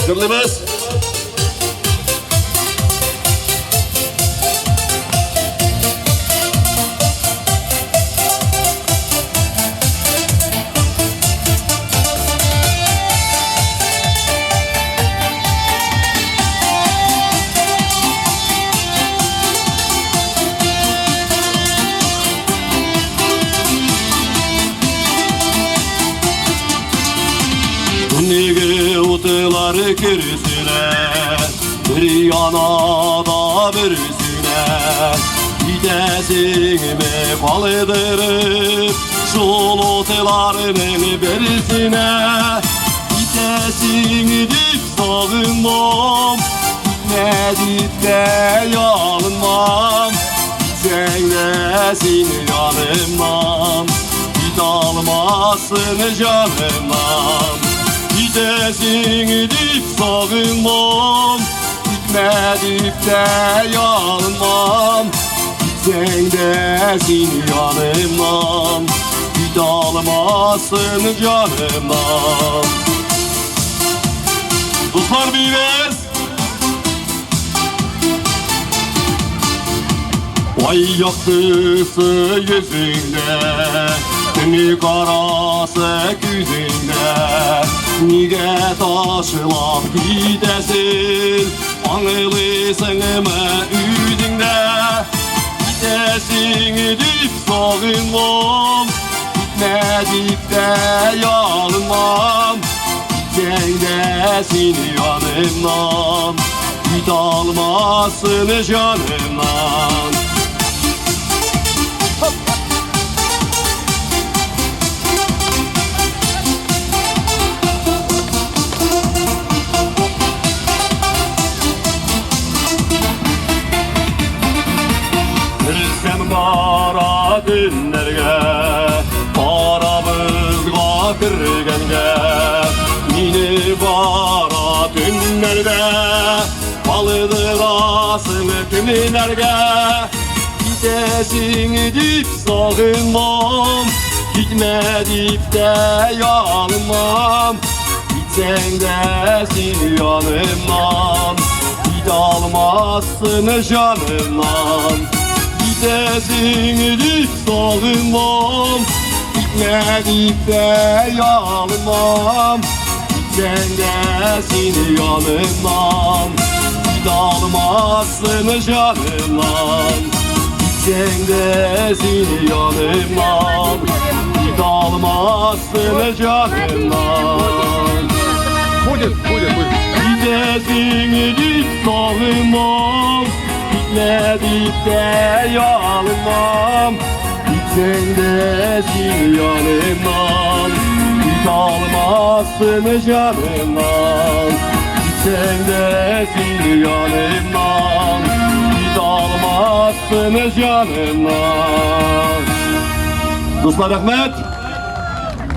Җырлыйбыз. Nige otular kürsüne, bir yana da birisine. Gidesimi kaldırıp şol otularının birisine. Gidesini dip sağınmam, gitme dip de yalınmam. Gitsen de seni yanımdan, git almasın canımdan. Gidesin dip sağınmam, gitme dip de yalınmam. Gitsen de seni yanımdan, git almasın canımdan. Dostlar biyibез. Vay yaktısı yüzünde, Tünü karası küzünde. Nige taşlap gidesin, Anılısın mı üzünde? Gidesin dip sağınmam, Gitme dip de yalınmam. Gitsen de seni yanımdan, Git almasın canımdan. Kirsem kara günlerge, Karamızga kirgenge. Mini kara tünlerde, Kaldırarsın kimlerge. Gidesin dip sağınmam, Gitme dip de yalınmam. Gitsen de seni yanımdan, Git almazsın canımdan. Gidesin dip sağınmam, Gitme dip de yalınmam. Gitsen de seni yanımdan, Git almazsın canımdan. Gitsen de seni yanımdan, Git almazsın canımdan. Будет, будет, будет. Gidesin dip sağınmam, Gitme dip de yalınmam. Gitsen de seni yanımdan, Git almazsın canımdan. Gitsen de seni yanımdan, Git almazsın canımdan. Dostlar, рәхмәт.